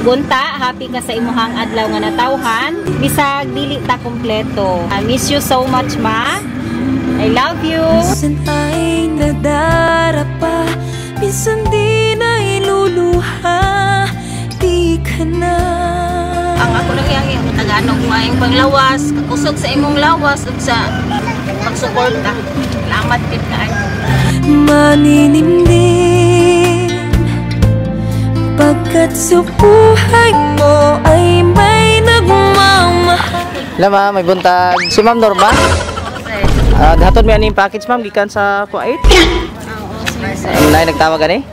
Ug unta, happy ka sa imuhang adlaw nga natawhan bisag dili ta kumpleto. I miss you so much, Ma. I love you. Minsan ay nadarapa, minsan di na iluluha. Di ka na. Ang ako lang yang yung tagaan og maayong panglawas, kakusog sa imong lawas ug sa pagsuporta. Salamat gid kaayo. Maninimdim, pagkat sa buhay mo ay may nagmamahal. Hello, ma'am, may buntag. Si Ma'am Norma? Ah, hatod mi ani package, ma'am, gikan sa Kuwait. Oo, sir. Nay nagtawag ani?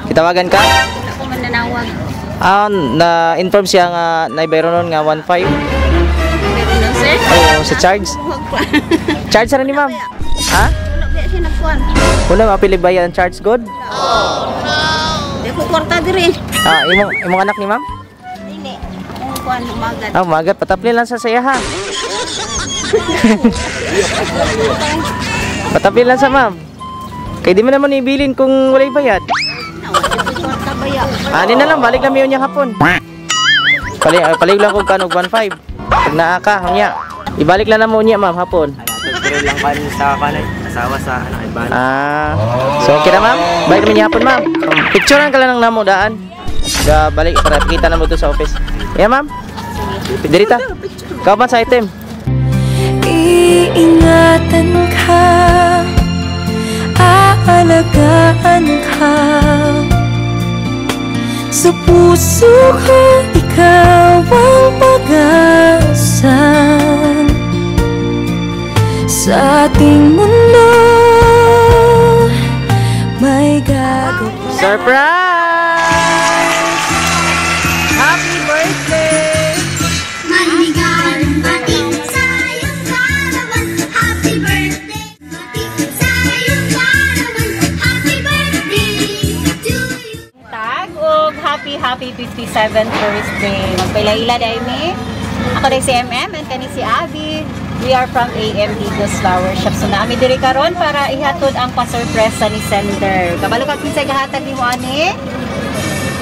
Gitawagan ka? Ako man nanawag. Ah, na-inform siya nga naibayronon nga 1.5. Meron nun, sir? Oo, sa charge. Huwag pa. Charge ra ni ma'am. Ha? Wala ba siya nagkuhan? Wala mapili bayad ang charge good? Di ko kwarta diri. Ah, imong imong anak ni ma'am? Dili. Akong kuan umagat. Ah, umagat patapli lang sa saya ha. Patapli lang sa ma'am. Kay di man naman ibilin kung walay bayad. Wala ko kwarta baya. Ani na lang, balik lang niya hapon. Pali, palig lang kog kanog 1.5. Pag naa ka, unya. Ibalik lang na mo unya, ma'am, hapon. Pero lang kan sa kanay asawa sa anak iban. Ah, so okay na, ma'am? Balik naman niya hapon, ma'am. Picturean ka lang ng namo daan. Ga balik para kita na mo to sa office. Yeah, ma'am. Dirita. Kauban sa item. Iingatan ka, aalagaan ka. Sa puso ko, ikaw ang pag-asa. Sa ating mundo, may gagawin. Surprise! Happy birthday! Maligayang bati sa iyong kaarawan. Happy birthday. Bati sa iyong kaarawan. Happy birthday to you. Tag og happy happy 57th birthday. Magpaila-ila dahil mi. Ako dahil si MM and kani si Abby. We are from AM Digos Flower Shop. So naami diri karon para ihatod ang pasurpresa ni sender. Kabalo ka kinsay gahatag nimo ani?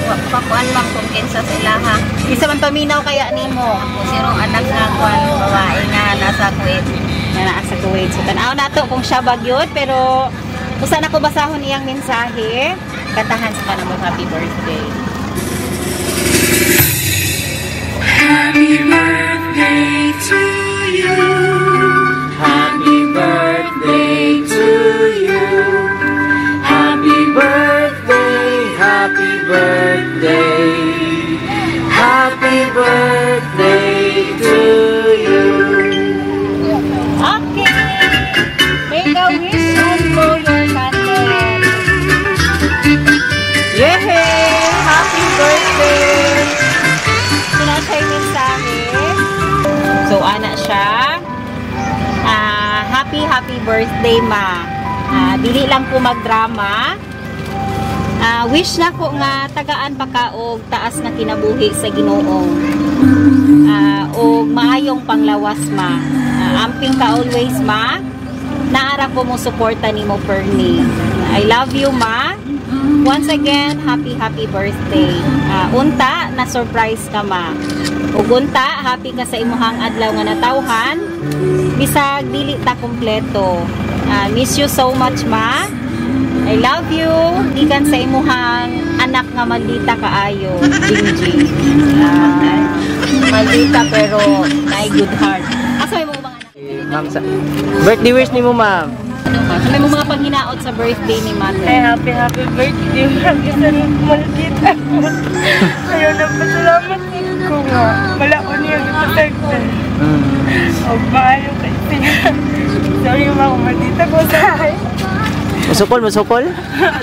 Wa pa kuan, ma'am, kung kinsa sila ha. Isa man paminaw kaya nimo. Ako sirong anak nga kuan babae nga nasa Kuwait. Nga naa sa Kuwait. So tan-aw nato kung siya bagyod, pero usa na ko basahon iyang mensahe. Kantahan sa kanamo happy birthday. Happy birthday to you. Happy birthday to you. Happy birthday, happy birthday. Happy birthday to you. Okay. Make a wish and blow your candle. Yay! Happy birthday! So, na siya yung mensahe. So, ana siya. Ah, happy, happy birthday, Ma. Ah, dili lang ko magdrama. Ah, wish na ko nga tagaan pa ka og taas nga kinabuhi sa Ginoo. Ah, og maayong panglawas, Ma. Ah, amping ka always, Ma. Naara ko mo suporta nimo permi. I love you, Ma. Once again, happy happy birthday. Ah, unta na surprise ka, Ma. Ug unta happy ka sa imuhang adlaw nga natawhan bisag dili ta kumpleto. Ah, miss you so much, Ma. I love you. Gikan sa imuhang anak nga maldita kaayo, Jingjing. Ah, maldita pero naay good heart. Asa may mga anak? Ma'am, sa birthday wish nimo, ma'am. Ano may mga paghinaot sa birthday ni Mother? Ay, happy, happy birthday. Maraming malkita ko. Ayaw na pasalamat ko nga. Malaon niya giprotekta. O, maayo kay siya. Sorry, ma, kung maldita ko sa akin. Musukol, musukol?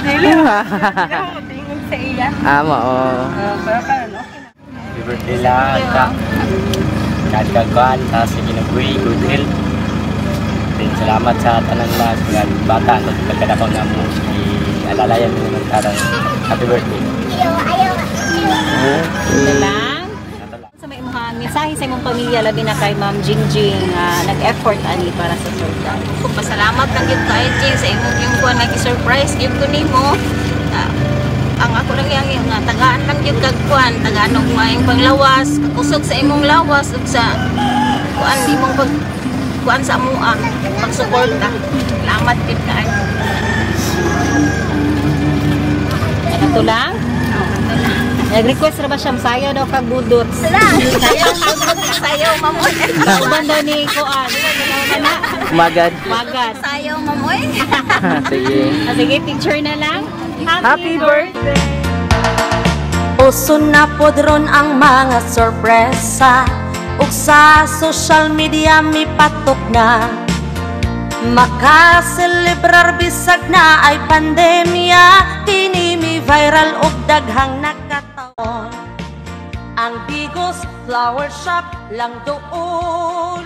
Dili. Dili ako tingog sa iya. Ah, mo. Oh. Pero karon okay na. Happy birthday lang ka. Kagkakuan ta sa kinabuhi, good health. Then salamat sa tanan na mga bata at pagkadakaw na mo alalayan mo naman karang happy birthday. Ito lang. Sa may imong mensahe sa imong pamilya, labi na kay Ma'am Jingjing, nag-effort ani para sa surprise. Kung pasalamat lang gyud kaayo, Jing, sa imong yung kuan nga gi-surprise gyud ko nimo. Ah, Ang ako lang yang nga tagaan lang gyud kag kuan, tagaan og maayong panglawas, kakusog sa imong lawas ug sa kuan imong pag kuan sa amoa, pagsuporta. Salamat gid kaayo. Ano lang? Nag-request ra ba siya sayo daw kag budot? Sayo, sayo, mamoy. Uban daw ni Kuan. Ana, Kumagad. Magad. Sayo, mamoy. Sige. Ah, sige, picture na lang. Happy birthday! Uso na pod ron ang mga sorpresa ug sa social media mipatok na. Makaselebrar bisag na ay pandemya, kini mi viral og daghang nakataon. Ang Bigos Flower Shop lang doon.